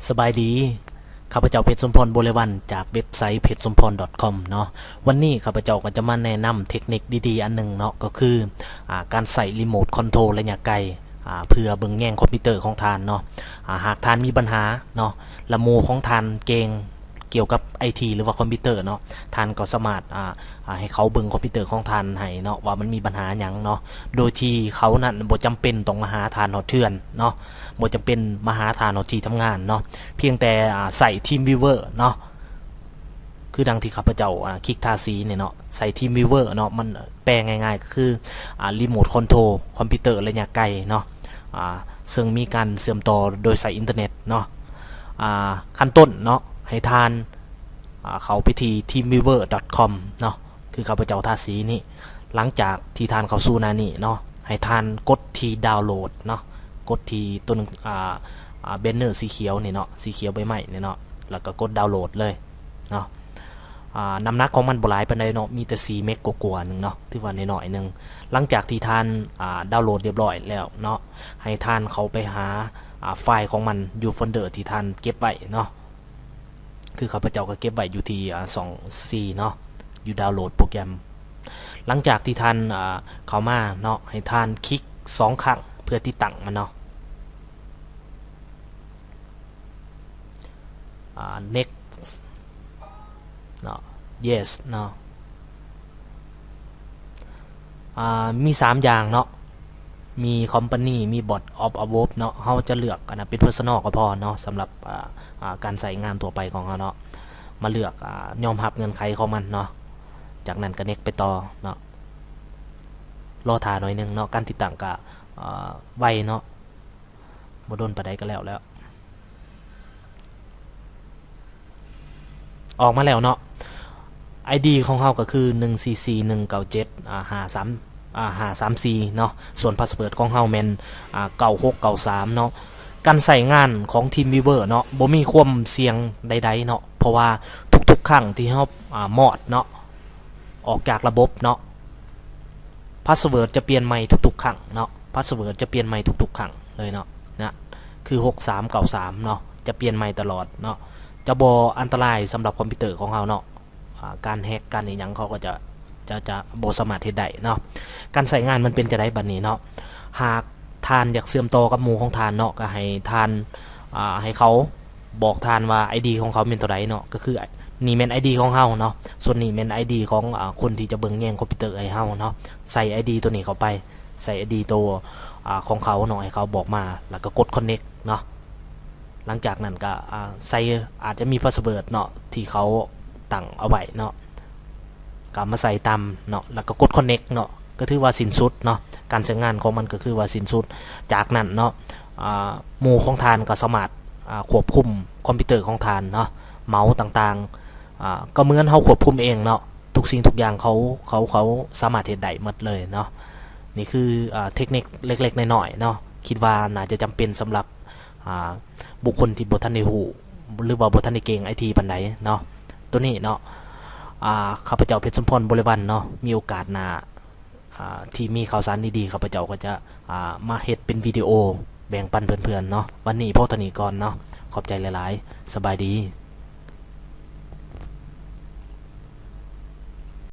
ສະບາຍດີ ຂ້າພະເຈົ້າ ເພັດສົມພອນ ບໍລິວັນ ຈາກເວັບໄຊ ເພັດສົມພອນ ດອດຄອມ ເນາະ. ວັນນີ້ຂ້າພະເຈົ້າກໍຈະມາແນະນຳເທັກນິກດີໆອັນໜຶ່ງເນາະ ກໍຄື ອາ ການໃຊ້ຣີໂມດຄອນໂທຣໄລຍະໄກ ອາ ເພື່ອເບິ່ງແຍງຄອມພິວເຕີຂອງທ່ານເນາະ. ອາ ຫາກທ່ານມີບັນຫາເນາະ ແລະ ໝູ່ຂອງທ່ານເກັ່ງກ່ຽວກັບໄອທີ ຫຼືວ່າຄອມພິວເຕີເນາະ, ທ່ານກໍສາມາດ ອາ ອາ ໃຫ້ເຂົາເບິ່ງຄອມພິວເຕີຂອງທ່ານໃຫ້ເນາະ ວ່າມັນມີບັນຫາຫຍັງເນາະ, ໂດຍທີ່ເຂົານັ້ນບໍ່ຈຳເປັນຕ້ອງມາຫາທ່ານຮອດເຮືອນເນາະ, ບໍ່ຈຳເປັນມາຫາທ່ານຮອດທີ່ທຳງານເນາະ, ພຽງແຕ່ ອາ ໃຊ້ທີມວີເວີເນາະ. ຄືດັ່ງທີ່ຂ້າພະເຈົ້າ ອາ ຄລິກທາສີນີ້ເນາະ, ໃຊ້ທີມວີເວີເນາະ, ມັນແປງ່າຍໆກໍຄື ອາ ຣີໂມດຄອນໂທຣຄອມພິວເຕີໄລຍະໄກເນາະ, ອາ ເຊິ່ງມີການເຊື່ອມຕໍ່ໂດຍໃຊ້ອິນເຕີເນັດເນາະ. ອາ ຂັ້ນຕົ້ນເນາະ ໃຫ້ທ່ານ ອາ ເຂົ້າໄປທີ່ ທີມວີເວີ ດອດຄອມ ເນາະ, ຄືຂ້າພະເຈົ້າທາສີນີ້. ຫຼັງຈາກທີ່ທ່ານເຂົ້າສູ່ໜ້ານີ້ເນາະ, ໃຫ້ທ່ານກົດທີ່ດາວໂຫຼດເນາະ, ກົດທີ່ຕົວໜັງ ອາ ອາ ແບນເນີສີຂຽວນີ້ເນາະ, ສີຂຽວໃບໄມ້ນີ້ເນາະ, ແລ້ວກໍກົດດາວໂຫຼດເລີຍເນາະ. ອາ ນ້ຳໜັກຂອງມັນບໍ່ຫຼາຍປານໃດເນາະ, ມີແຕ່ສີ່ເມັກກວ່າໆໜຶ່ງເນາະ, ຖືວ່ານ້ອຍໆໜຶ່ງ. ຫຼັງຈາກທີ່ທ່ານ ອາ ດາວໂຫຼດຮຽບຮ້ອຍແລ້ວເນາະ, ໃຫ້ທ່ານເຂົ້າໄປຫາ ອາ ໄຟລ໌ຂອງມັນຢູ່ໂຟນເດີທີ່ທ່ານເກັບໄວ້ເນາະ. ຄືຂ້າພະເຈົ້າກໍເກັບໄວ້ຢູ່ທີ່ ອາ ຊ່ອງສີ່ເນາະ, ຢູ່ດາວໂຫຼດໂປຣແກຣມ. ຫຼັງຈາກທີ່ທ່ານ ອາ ເຂົ້າມາເນາະ, ໃຫ້ທ່ານຄລິກສອງຄັ້ງເພື່ອຕິດຕັ້ງມັນເນາະ. ອາ ເນັກ ເນາະ, ເຢສ ເນາະ. ອາ ມີສາມຢ່າງເນາະ, ມີຄອມພານີ, ມີບອດອອບອາເວີບເນາະ. ເຮົາຈະເລືອກອັນນັ້ນເປັນເພີສະນໍກໍພໍເນາະ, ສຳລັບ ອາ ອາ ການໃຊ້ງານທົ່ວໄປຂອງເຮົາເນາະ. ມາເລືອກ ອາ ຍອມຮັບເງື່ອນໄຂຂອງມັນເນາະ, ຈາກນັ້ນກໍເນັກໄປຕໍ່ເນາະ. ລໍຖ້າໜ້ອຍໜຶ່ງເນາະ, ການຕິດຕັ້ງກໍ ອາ ໄວເນາະ, ບໍ່ດົນປານໃດກໍແລ້ວແລ້ວ. ອອກມາແລ້ວເນາະ, ໄອດີຂອງເຮົາກໍຄື ໜຶ່ງສີ່ສີ່ໜຶ່ງເກົ້າເຈັດ ອາ ຫ້າສາມ ອາ ຫ້າສາມສີ່ເນາະ, ສ່ວນພາສເວີດຂອງເຮົາແມ່ນ ອາ ເກົ້າຫົກເກົ້າສາມເນາະ. ການໃຊ້ງານຂອງທີມວີເວີເນາະ ບໍ່ມີຄວາມສ່ຽງໃດໆເນາະ, ເພາະວ່າທຸກໆຄັ້ງທີ່ເຮົາ ອາ ມອດເນາະ ອອກຈາກລະບົບເນາະ, ພາສເວີດຈະປ່ຽນໃໝ່ທຸກໆຄັ້ງເນາະ, ພາສເວີດຈະປ່ຽນໃໝ່ທຸກໆຄັ້ງເລີຍເນາະ, ນະ ຄືຫົກສາມເກົ້າສາມເນາະ, ຈະປ່ຽນໃໝ່ຕະຫຼອດເນາະ, ຈະບໍ່ອັນຕະລາຍສຳລັບຄອມພິວເຕີຂອງເຮົາເນາະ. ອາ ການແຮັກ ການອີ່ຫຍັງ ເຂົາກໍຈະ ຈະ ຈະບໍ່ສາມາດເຮັດໄດ້ເນາະ. ການໃຊ້ງານມັນເປັນຈັ່ງໃດບັດນີ້ເນາະ? ຫາກທ່ານຢາກເຊື່ອມຕໍ່ກັບໝູ່ຂອງທ່ານເນາະ, ກໍໃຫ້ທ່ານ ອາ ໃຫ້ເຂົາ ບອກທ່ານວ່າໄອດີຂອງເຂົາແມ່ນຕົວໃດເນາະ, ກໍຄືນີ້ແມ່ນໄອດີຂອງເຮົາເນາະ, ສ່ວນນີ້ແມ່ນໄອດີຂອງ ອາ ຄົນທີ່ຈະເບິ່ງແຍງຄອມພິວເຕີໃຫ້ເຮົາເນາະ. ໃສ່ໄອດີຕົວນີ້ເຂົ້າໄປ, ໃສ່ໄອດີຕົວ ອາ ຂອງເຂົາເນາະ, ໃຫ້ເຂົາບອກມາ ແລ້ວກໍກົດຄອນເນັກເນາະ. ຫຼັງຈາກນັ້ນກໍ ອາ ໃສ່ ອາດຈະມີພາສເວີດເນາະ ທີ່ເຂົາຕັ້ງເອົາໄວ້ເນາະ, ກໍມາໃສ່ຕາມເນາະ, ແລ້ວກໍກົດຄອນເນັກເນາະ, ກໍຖືວ່າສິ້ນສຸດເນາະ, ການໃຊ້ງານຂອງມັນກໍຄືວ່າສິ້ນສຸດ. ຈາກນັ້ນເນາະ ອາ ໝູ່ຂອງທ່ານກໍສາມາດ ອາ ຄວບຄຸມຄອມພິວເຕີຂອງທ່ານເນາະ, ເມົາຕ່າງໆ ອາ ກໍເໝືອນເຮົາຄວບຄຸມເອງເນາະ, ທຸກສິ່ງທຸກຢ່າງເຂົາ ເຂົາ ເຂົາສາມາດເຮັດໄດ້ໝົດເລີຍເນາະ. ນີ້ຄື ອາ ເທັກນິກເລັກໆນ້ອຍໆເນາະ, ຄິດວ່າໜ້າຈະຈຳເປັນສຳລັບ ອາ ບຸກຄົນທີ່ບໍ່ທັນໄດ້ຮູ້ ຫຼືວ່າບໍ່ທັນໄດ້ເກັ່ງໄອທີປານໃດເນາະ. ໂຕນີ້ເນາະ ອາ ຂ້າພະເຈົ້າ ເພັດສົມພອນ ບໍລິວັນ ເນາະ, ມີໂອກາດໜ້າ ອາ ທີ່ມີຂ່າວສານດີໆ ຂ້າພະເຈົ້າກໍຈະ ອາ ມາເຮັດເປັນວິດີໂອແບ່ງປັນເພື່ອນໆເນາະ. ວັນນີ້ພໍເທົ່ານີ້ກ່ອນເນາະ, ຂອບໃຈຫຼາຍໆ, ສະບາຍດີ.